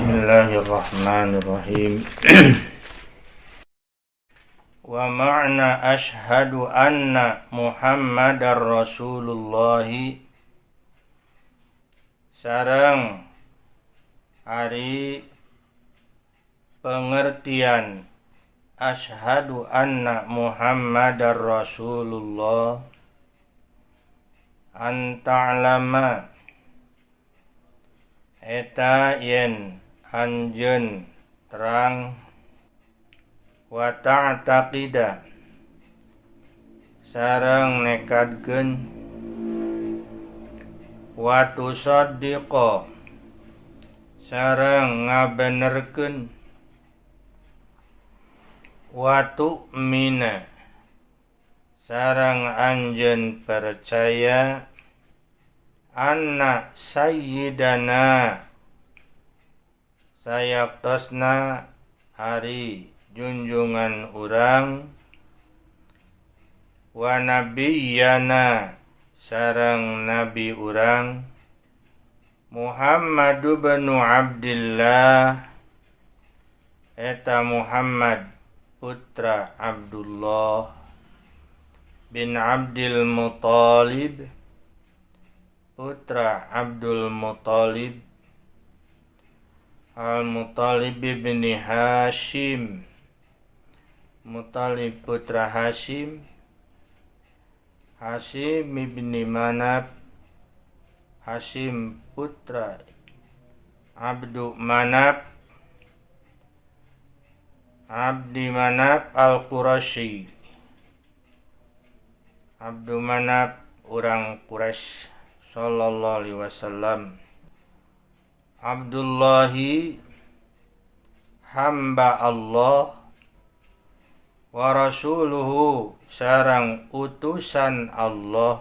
Bismillahirrahmanirrahim. Wa ma'na ashhadu anna Muhammadar Rasulullah, sareng ari pengertian ashhadu anna Muhammadar Rasulullah, an ta'lama, eta yen anjeun terang, wa ta'taqida, sareng nekadkeun, wa tusaddiqa, sareng ngabenerkeun, wa tu'mina, sareng anjeun percaya, anna sayyidana, sayaktosna ari junjungan urang, wa nabiyana, sareng nabi urang, Muhammad bin Abdillah, eta Muhammad putra Abdullah bin Abdul Muthalib, putra Abdul Muthalib, Al-Muthalib bin Hashim, Muthalib putra Hashim, Hashim ibn Manaf, Hashim putra Abdu Manaf, Abdi Manaf Al-Qurashi, Abdu Manaf urang Quraisy, sallallahu alaihi wasallam, Abdullahi, hamba Allah, wa rasuluhu, sareng utusan Allah,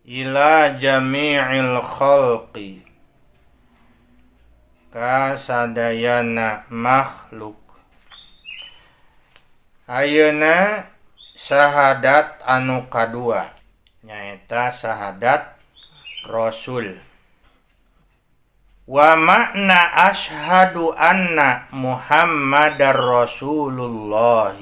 ila jami'il khalqi, ka sadayana makhluk. Ayeuna syahadat anu kadua, nyaeta syahadat Rasul. Wa makna ashhadu anna Muhammadar Rasulullah,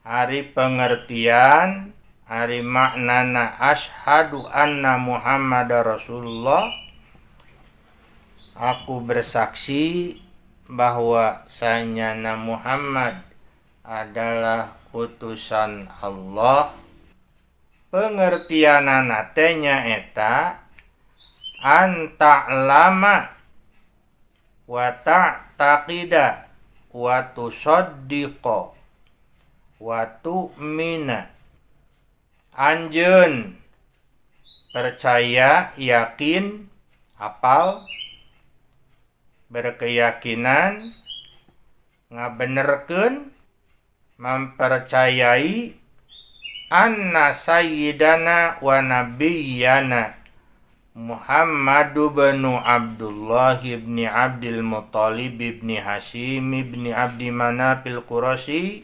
ari pengertian, ari maknana ashhadu anna Muhammadar Rasulullah, aku bersaksi bahwa sanyana Muhammad adalah utusan Allah, pengertianana teh nyaeta an ta'lama wa ta'taqida wa tusaddiqa wa tu'mina, anjeun percaya, yakin, apal, berkeyakinan, ngabenerkeun, mempercayai, anna sayyidana wa nabiyyana Muhammad bin Abdullah ibn Abdul Muttalib ibn Hashim ibn Abdi Manaf al-Qurashi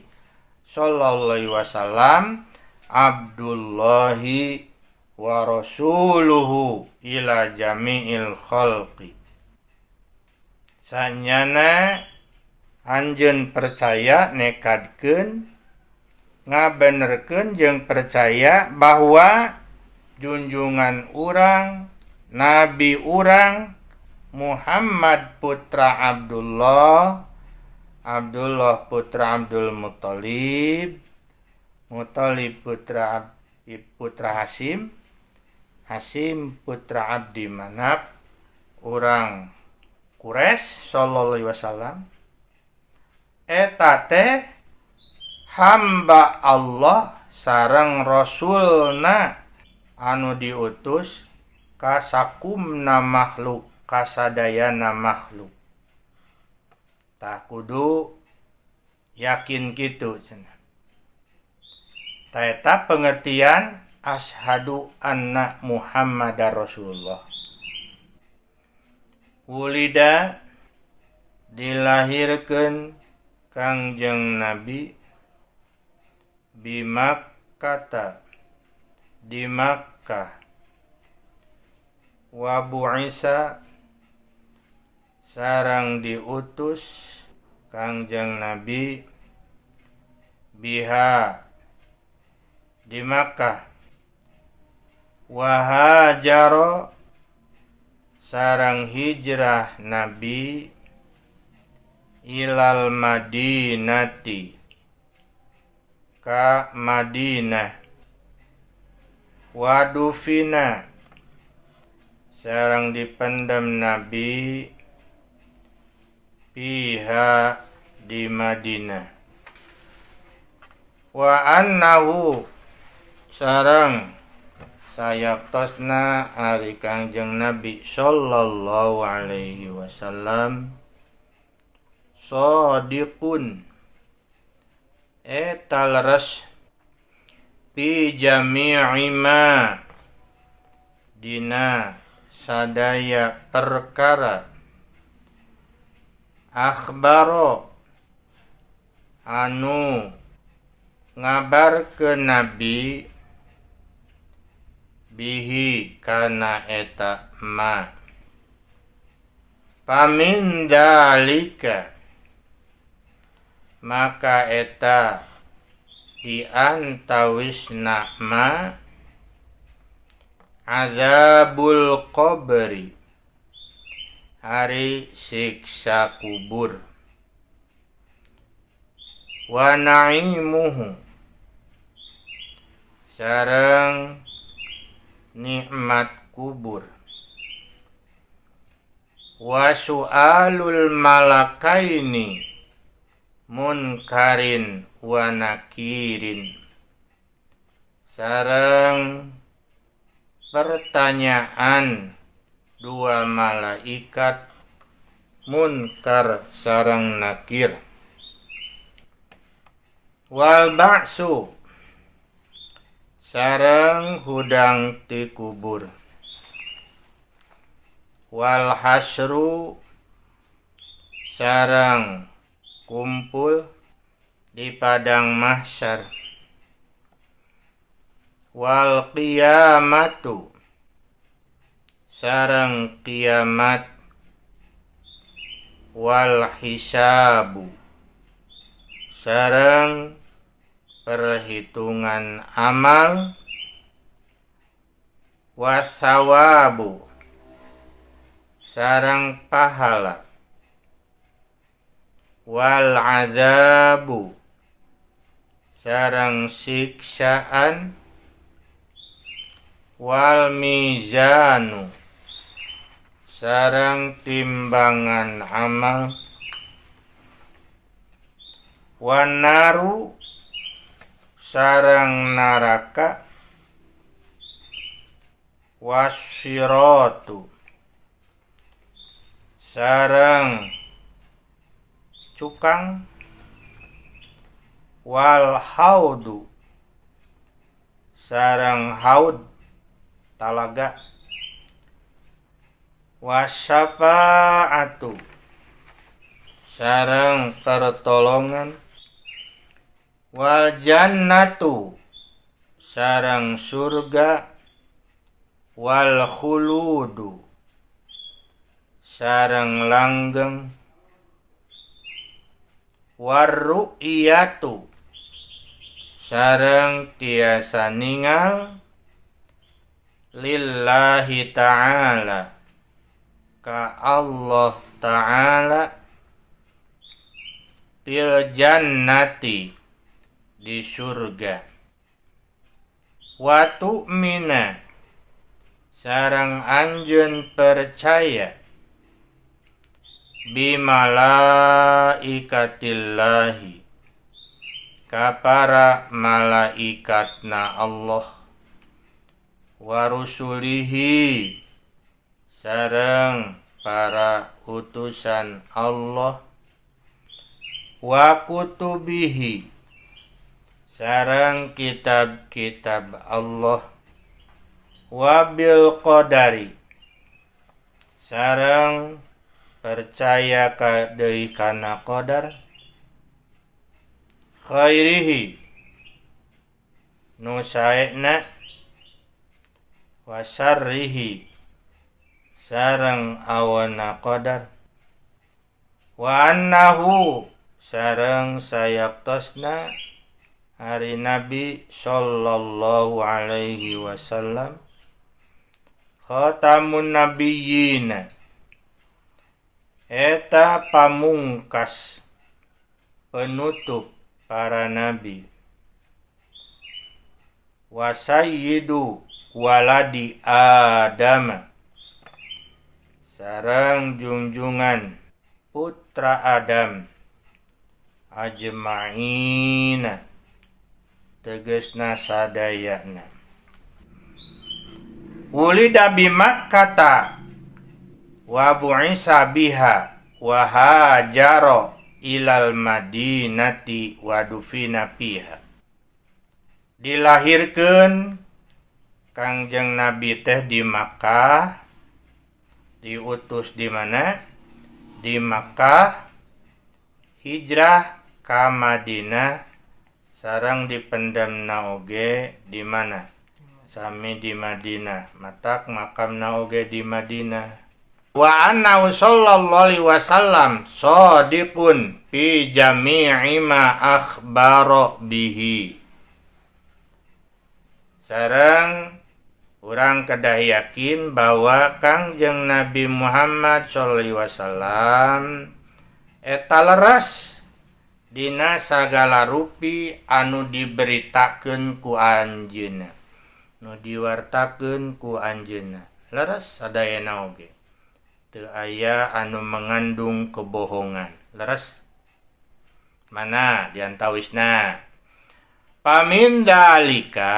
sallallahu alaihi wasallam Abdullahi wa rasuluhu ila jami'il khalqi. Sanyana anjeun percaya, nekadkeun, ngabenerkeun jeung percaya bahwa junjungan urang, nabi urang, Muhammad putra Abdullah, Abdullah putra Abdul Muthalib, Muthalib putra putra Hashim, Hashim putra Abdi Manaf, urang Quraisy, sallallahu alaihi wasallam eta teh hamba Allah sareng rasulna anu diutus ka sakumna makhluk, kasadayana makhluk. Tah, kudu yakin kitu cenah. Tah, eta pengertian ashhadu anna Muhammadar Rasulullah. Wulida, dilahirkeun Kangjeng Nabi, bimakkata, di Makkah, wa bu'isa sareng diutus Kangjeng Nabi biha di Makkah wa hajara sareng hijrah Nabi ilal Madinati ka Madinah wa dufina sareng dipendem Nabi fiha di Madinah wa annahu sareng sayaktosna ari Kangjeng Nabi sallallahu alaihi wasallam shadiqun eta leres fi jami'i ma dina sadaya perkara akhbaro anu ngabarkeun Nabi bihi kana eta ma pamin dalika maka eta di antawisna ma azabul qabri hari siksa kubur wa na'imuhu sareng nikmat kubur wa su'alul malakaini munkarin wa nakirin sareng pertanyaan dua malaikat munkar sareng nakir wal ba'su sareng hudang ti kubur wal hasru sareng kumpul di padang mahsyar wal qiyamatu sareng kiamat wal hisabu sareng perhitungan amal wasawabu sareng pahala wal azabu sareng siksaan wal mizanu sareng timbangan amal wan naru sareng neraka wasiratu sareng cukang wal haudu sareng haud talaga wasyafaatu sareng pertolongan wal jannatu sareng surga wal khuludu sareng langgeng warru'iyatu sareng tiasa ningal lillahi ta'ala ka Allah ta'ala fil jannati di surga wa tu'mina sareng anjeun percaya bimalaikatillahi ka para malaikatna Allah wa rusulihi sareng para utusan Allah wa kutubihi sareng kitab-kitab Allah wa bil qadari sareng percaya ka deui kana qadar khairihi nu saena wa syarrihi sareng awana qadar. Wa annahu sareng sayaktosna hari Nabi sallallahu alaihi wasallam khatamun nabiyyin eta pamungkas penutup para nabi wa sayyidu waladi Adam sareng junjungan putra Adam ajma'ina tegesna sadayana. Wulida bi Makkata wa bu'isa biha wa hajara ilal madinati wa dufina fiha. Dilahirkeun Kangjeng Nabi teh di Makkah, diutus di mana? Di Makkah, hijrah ka Madinah, sareng dipendamna oge di mana? Sami di Madinah, matak makamna oge di Madinah. Wa annahu sallallahu alaihi wasallam shadiqun fi jami'i ma akhbara bihi. Sareng urang kedah yakin bahwa Kangjeng Nabi Muhammad sallallahu alaihi wasallam eta leres dina sagala rupi anu diberitakeun ku anjeunna, nu diwartakeun ku anjeunna. Leres sadayana oge. Teu aya anu mengandung kebohongan. Leres. Mana diantawisna? Pamindalika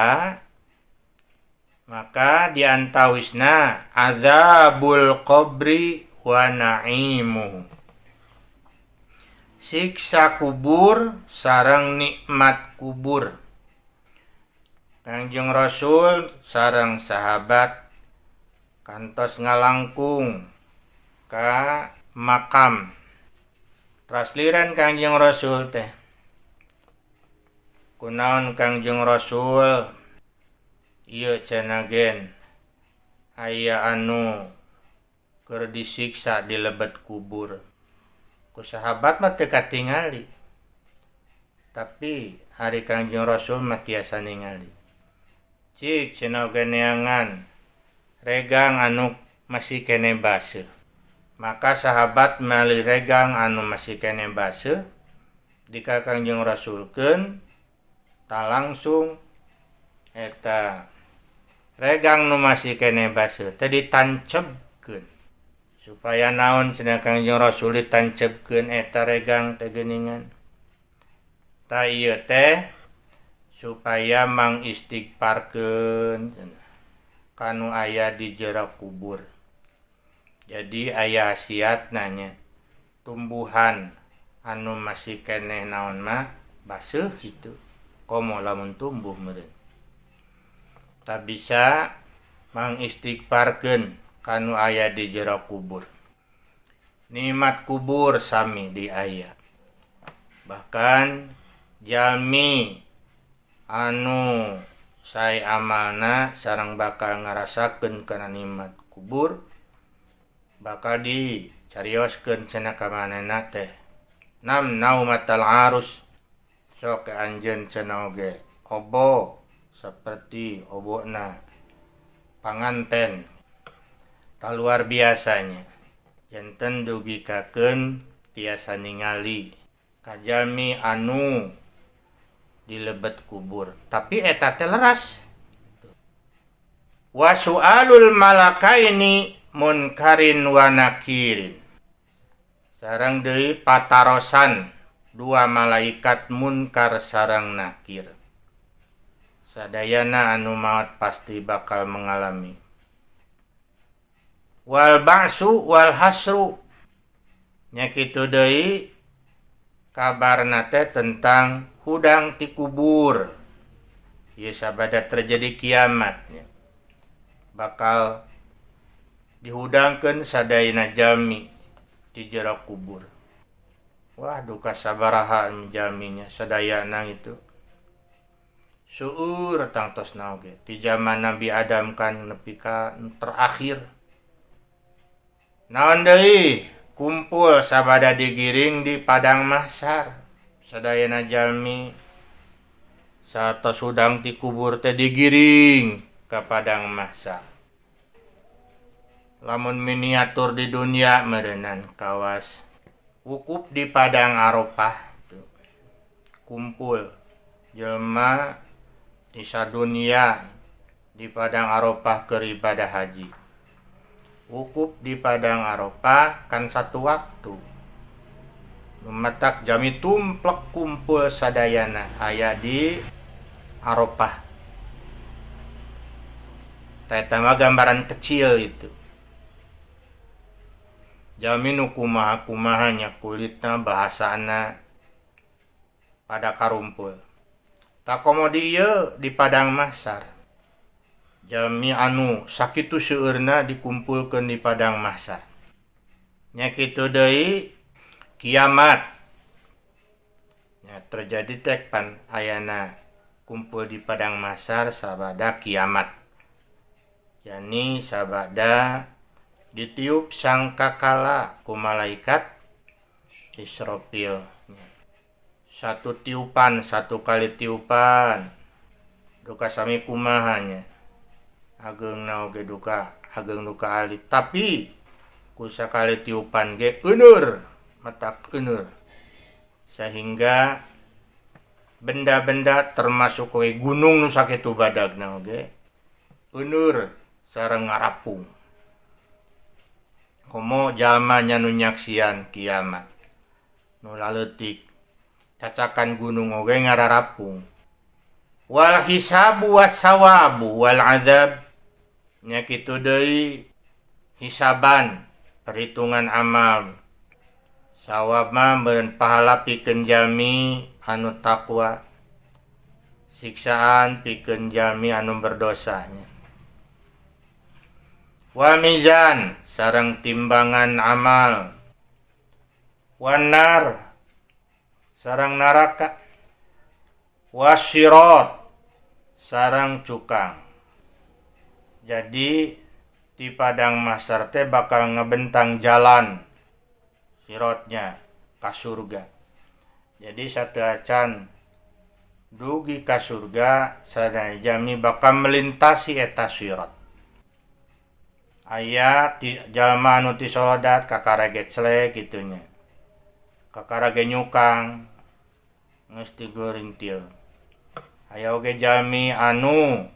maka diantawisna azabul qabri wa na'imuhu. Siksa kubur sareng nikmat kubur. Kangjeng Rasul sareng sahabat kantos ngalangkung ka makam. Trasliran Kangjeng Rasul teh. Kunaon Kangjeng Rasul ieu cenah gen aya anu keur disiksa di lebet kubur. Ku sahabat mah teu katingali. Tapi hari Kangjeng Rasul mah tiasa ningali. Cik cenah oge neangan regang anu masih kene baseuh. Maka sahabat meuli regang anu masih kene baseuh dika Kangjeng Rasulkeun ta langsung eta regang nu masih kene baseuh teh ditancebkeun. Supaya naon cenah Kangjeng Rasul ditancepkeun eta regang teh geuningan. Ta ieu teh supaya mangistighfarkeun kanu aya di jero kubur. Jadi aya khasiatna nya tumbuhan anu masih keneh naon mah baseuh kitu. Komo lamun tumbuh meureun. Ta bisa mangistighfarkeun kanu aya di jero kubur. Nikmat kubur sami di aya. Bahkan jalmi anu sae amalna sareng bakal ngarasakeun kana nikmat kubur bakal dicarioskeun cenah ka manehna teh. Nam naumatal arus sok anjeun cenah oge obo seperti obona panganten. Ta luar biasanya janten dugikakeun tiasa ningali kajalmi anu di lebet kubur. Tapi eta teh leras. Wa su'alul malakaini munkarin wa nakirin. Sareng deui patarosan dua malaikat munkar sareng nakir. Sadayana anu maot pasti bakal mengalami. Wal ba'su wal hasru. Nya kitu deui kabarna teh tentang hudang ti kubur. Ieu sabada terjadi kiamatnya. Bakal dihudangkeun sadayana jalmi di jero kubur. Wah, duka sabaraha jalminya sadayana itu. Seueur tangtosna oge ti zaman Nabi Adam kan nepi ka terakhir. Naon deui Kumpul sabada digiring di padang mahsyar. Sadayana jalmi satos hudang ti kubur teh digiring ka padang mahsyar. Lamun miniatur di dunia meureunan kawas wukuf di padang Arafah tuh. Kumpul jelema di sadunia di padang Arafah keur ibadah haji. Wukuf di padang Arafah kan satu waktu. Matak jami tumplek kumpul sadayana aya di Arafah. Eta mah gambaran kecil itu. Jalmi nu kumaha-kumaha nya kulitna bahasana pada karumpul. Tak komo di ieu di padang mahsyar. Jalmi anu sakitu seueurna dikumpulkeun di padang mahsyar. Nya kitu deui kiamat. Nya terjadi teh pan ayana kumpul di padang mahsyar sabada kiamat. Yani sabada ditiup sangkakala ku malaikat Israfil. Satu tiupan, satu kali tiupan. Duka sami kumaha nya. Ageungna oge duka, ageung duka alit. Tapi ku sakali tiupan ge euneur, matak euneur. Sehingga benda-benda termasuk we gunung nu sakitu badagna oge euneur sareng ngarapung. Komo jalma nya nu nyaksian kiamat. Nu laleutik cacakan gunung oge ngararapung. Wal hisabu wassawabu wal azab. Nya kitu deui hisaban perhitungan amal. Sawab mah meureun pahala pikeun jalmi anu takwa. Siksaan pikeun jalmi anu berdosa nya. Wa mizan sareng timbangan amal. Wanar sareng neraka. Wasirat sareng cukang. Jadi di padang mahsyar teh bakal ngebentang jalan sirotnya ka surga. Jadi sateuacan dugi ka surga sadaya jalmi bakal melintasi eta sirat. Aya jalma anu ti solodat kakara ge celek kitu nya. Kakara ge nyukang geus tigorintil. Aya oge jalmi anu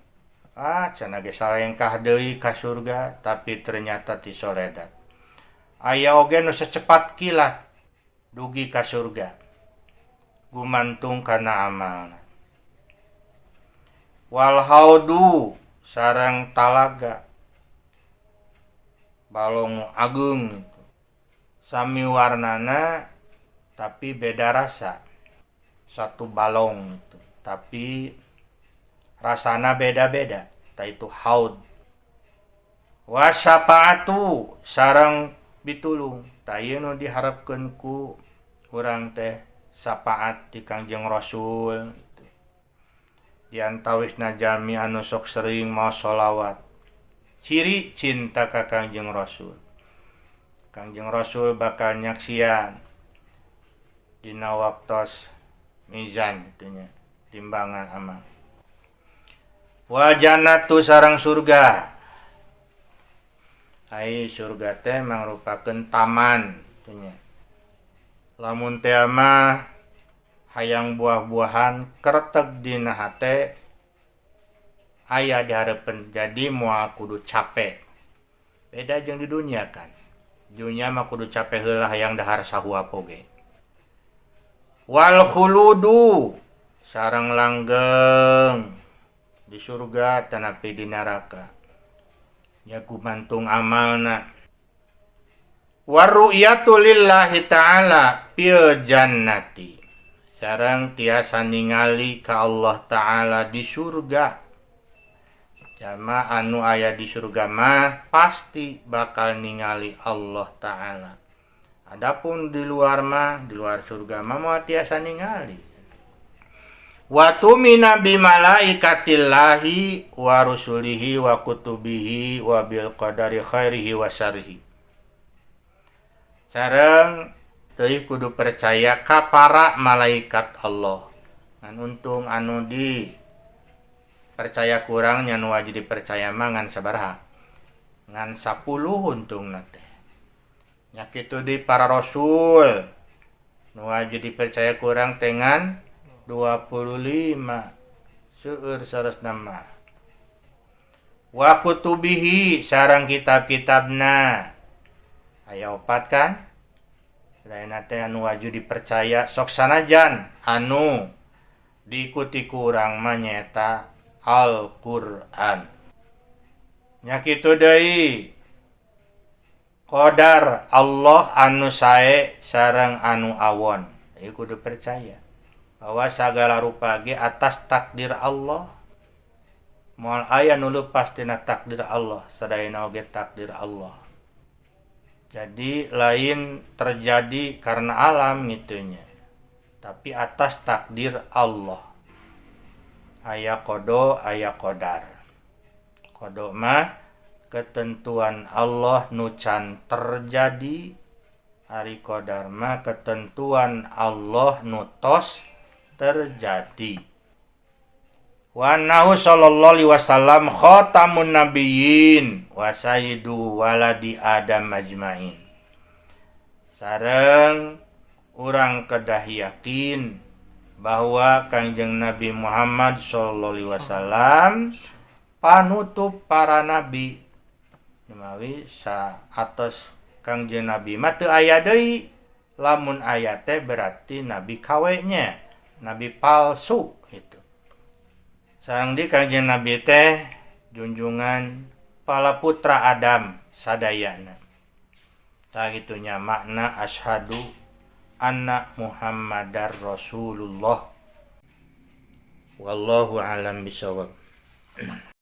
cenah ge salengkah deui ka surga tapi ternyata ti soledat. Aya oge nu secepat kilat dugi ka surga. Gumantung kana amalna. Wal haudu sareng talaga. Balong ageung itu. Sami warnana tapi beda rasa. Satu balong itu, tapi rasana beda-beda. Ta itu haud. Wasafaatu sareng bitulung. Ta ieu nu diharapkeun ku urang teh syafaat ti Kangjeng Rasul gitu. Di antawisna jalmi anu sok sering maos sholawat. Ciri cinta ka Kangjeng Rasul. Kangjeng Rasul bakal nyaksian dina waktos mizan kitu nya, timbangan amal. Wa jannatu sareng surga. Ai surga teh mangrupakeun taman kitu nya. Lamun teh mah hayang buah-buahan kereteg dina hate aya dihareupeun, jadi moal kudu capek. Beda jeung di dunia kan. Dunia mah kudu capek heula hayang dahar sahuap oge. Wal khuludu sareng langgeng di surga tanapi di neraka. Nya gumantung amalna. Warru'yatu lillahi ta'ala fil jannati. Sareng tiasa ningali ka Allah Ta'ala di surga. Jalma anu aya di surga mah pasti bakal ningali Allah Ta'ala. Adapun di luar mah, di luar surga mah moal tiasa ningali. Wa tumina bi malaikatillahi wa rusulihi wa kutubihi wa bil qadari khairihi wa syarrihi. Sareng teuing kudu percaya ka para malaikat Allah. Ngan untung anu di percaya ku urang nya, nu wajib dipercaya mah ngan sabaraha? Ngan 10 untungna teh. Nya kitu di para rasul. Nu wajib dipercaya ku urang teh ngan 25, seueur saleresna mah. Wa kutubihi, sareng kitab-kitabna. Aya opat kan? Lain teh anu wajib dipercaya, sok sanajan anu diikuti ku urang mah nyaeta Al-Qur'an. Nya kitu deui qadar Allah anu sae sareng anu awon. Ieu kudu percaya bahwa sagala rupa ge atas takdir Allah. Moal aya nu leupas tina takdir Allah, sadayana oge takdir Allah. Jadi lain terjadi karena alam gitunya, tapi atas takdir Allah. Aya qada, aya qadar. Qada mah ketentuan Allah nu can terjadi, ari qadar mah ketentuan Allah nu tos terjadi. Wa annahu sallallahu alaihi wasallam khatamun nabiyyin wa sayyidu waladi Adam ajmain. Sareng urang kedah yakin bahwa Kangjeng Nabi Muhammad sallallahu alaihi wasallam panutup para nabi. Mawi sa atos Kangjeng Nabi mah teu aya deui. Lamun aya teh berarti nabi KW nya, nabi palsu itu. Sareng di Kangjeng Nabi teh junjungan para putra Adam sadayana. Tah gitunya makna asyhadu anna Muhammadar Rasulullah. Wallahu alam bisawab.